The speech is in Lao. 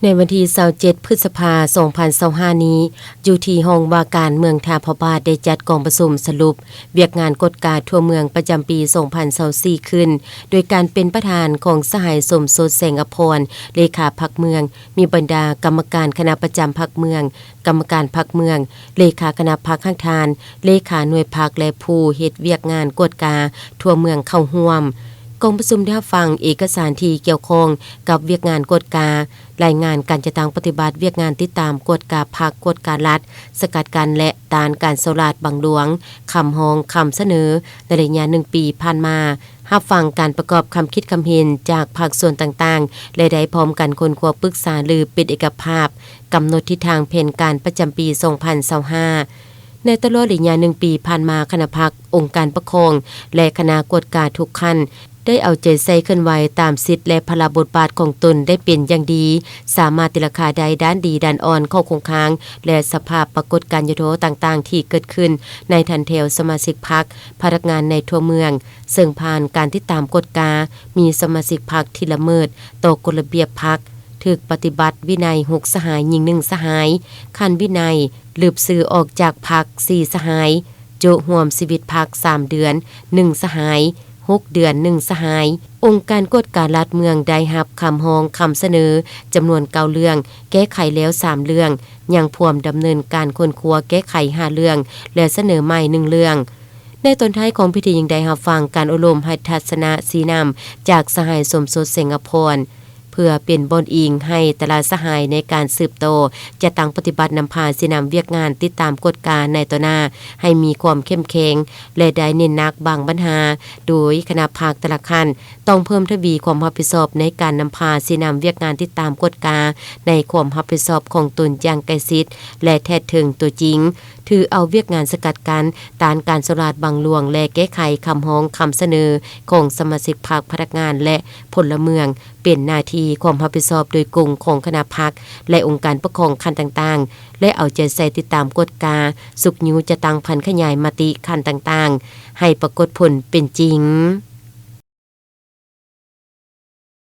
ໃນວັນທີຊາວເຈັດ ພຶດສະພາ ສອງພັນຊາວຫ້ານີ້, ຢູ່ທີ່ຫ້ອງວ່າການເມືອງທ່າພະບາດ ໄດ້ຈັດກອງປະຊຸມສະຫຼຸບວຽກງານກວດກາທົ່ວເມືອງປະຈຳປີສອງພັນຊາວສີ່ ຂຶ້ນ ໂດຍການເປັນປະທານຂອງສະຫາຍ ສົມສົດ ແສງອະພອນ ເລຂາພັກເມືອງ, ມີບັນດາກຳມະການຄະນະປະຈຳພັກເມືອງ, ກຳມະການພັກເມືອງ, ເລຂາຄະນະພັກຮາກຖານ, ເລຂາໜ່ວຍພັກ ແລະ ຜູ້ເຮັດວຽກງານກວດກາທົ່ວເມືອງເຂົ້າຮ່ວມ. ກອງປະຊຸມໄດ້ຮັບຟັງເອກະສານທີ່ກ່ຽວຂ້ອງກັບວຽກງານກວດກາ, ລາຍງານການຈັດຕັ້ງປະຕິບັດວຽກງານຕິດຕາມກວດກາພັກ, ກວດກາລັດ, ສະກັດກັ້ນ ແລະ ຕ້ານການສໍ້ລາດບັງຫຼວງ, ຄຳຮ້ອງ, ຄຳສະເໜີໃນໄລຍະໜຶ່ງປີຜ່ານມາ, ຮັບຟັງການປະກອບຄຳຄິດຄຳເຫັນຈາກພາກສ່ວນຕ່າງໆ ແລະ ໄດ້ພ້ອມກັນຄົ້ນຄວ້າປຶກສາລືເປັນເອກະພາບ, ກຳນົດທິດທາງແຜນການປະຈຳປີສອງພັນຊາວຫ້າ. ໃນຕະຫຼອດໄລຍະໜຶ່ງປີຜ່ານມາ, ຄະນະພັກ, ອົງການປົກຄອງ ແລະ ຄະນະກວດກາທຸກຂັ້ນ ໄດ້ເອົາໃຈໃສ່ເຄື່ອນໄຫວຕາມສິດ ແລະ ພາລະບົດບາດຂອງຕົນໄດ້ເປັນຢ່າງດີ, ສາມາດຕີລາຄາໄດ້ດ້ານດີດ້ານອ່ອນ, ຂໍ້ຄົງຄ້າງ ແລະ ສະພາບປາກົດການຫຍໍ້ທໍ້ຕ່າງໆທີ່ເກີດຂຶ້ນໃນຖັນແຖວສະມາຊິກພັກ, ພະນັກງານໃນທົ່ວເມືອງ, ເຊິ່ງຜ່ານການຕິດຕາມກວດກາ, ມີສະມາຊິກພັກທີ່ລະເມີດຕໍ່ກົດລະບຽບພັກ, ຖືກປະຕິບັດວິໄນຫົກສະຫາຍ, ຍິງໜຶ່ງສະຫາຍ, ຂັ້ນວິໄນ, ລຶບຊື່ອອກຈາກພັກສີ່ສະຫາຍ, ໂຈະຮ່ວມຊີວິດພັກສາມເດືອນໜຶ່ງສະຫາຍ, ຫົກເດືອນໜຶ່ງສະຫາຍ. ອົງການກວດກາລັດເມືອງໄດ້ຮັບຄຳຮ້ອງຄຳສະເໜີຈຳນວນເກົ້າເລື່ອງ, ແກ້ໄຂແລ້ວສາມເລື່ອງ, ຍັງພວມດຳເນີນການຄົ້ນຄວ້າແກ້ໄຂຫ້າເລື່ອງ ແລະ ສະເໜີໃໝ່ໜຶ່ງເລື່ອງ. ໃນຕອນທ້າຍຂອງພິທີຍັງໄດ້ຮັບຟັງການອົບຮົມໃຫ້ທັດສະນະຊີ້ນຳຈາກສະຫາຍ ສົມສົດ ແສງອະພອນ ເພື່ອເປັນບ່ອນອີງໃຫ້ແຕ່ລະສະຫາຍໃນການສືບຕໍ່ຈັດຕັ້ງປະຕິບັດນຳພາຊີ້ນຳວຽກງານຕິດຕາມກວດກາໃນຕໍ່ໜ້າໃຫ້ມີຄວາມເຂັ້ມແຂງ ແລະ ໄດ້ເນັ້ນໜັກບາງບັນຫາ ໂດຍຄະນະພັກແຕ່ລະຂັ້ນຕ້ອງເພີ່ມທະວີຄວາມຮັບຜິດຊອບໃນການນຳພາຊີ້ນຳວຽກງານຕິດຕາມກວດກາໃນຄວາມຮັບຜິດຊອບຂອງຕົນຢ່າງໃກ້ຊິດ ແລະ ແທດເຖິງຕົວຈິງ, ຖືເອົາວຽກງານສະກັດກັ້ນ, ຕ້ານການສໍ້ລາດບັງຫຼວງ ແລະ ແກ້ໄຂຄຳຮ້ອງຄຳສະເໜີຂອງສະມາຊິກພັກ, ພະນັກງານ ແລະ ພົນລະເມືອງ ເປັນໜ້າທີ່ຄວາມຮັບຜິດຊອບໂດຍກົງຂອງຄະນະພັກ ແລະ ອົງການປົກຄອງຂັ້ນຕ່າງໆ ແລະ ເອົາໃຈໃສ່ຕິດຕາມກວດກາ, ຊຸກຍູ້ຈັດຕັ້ງຜັນຂະຫຍາຍມະຕິຂັ້ນຕ່າງໆ ໃຫ້ປາກົດຜົນເປັນຈິງ.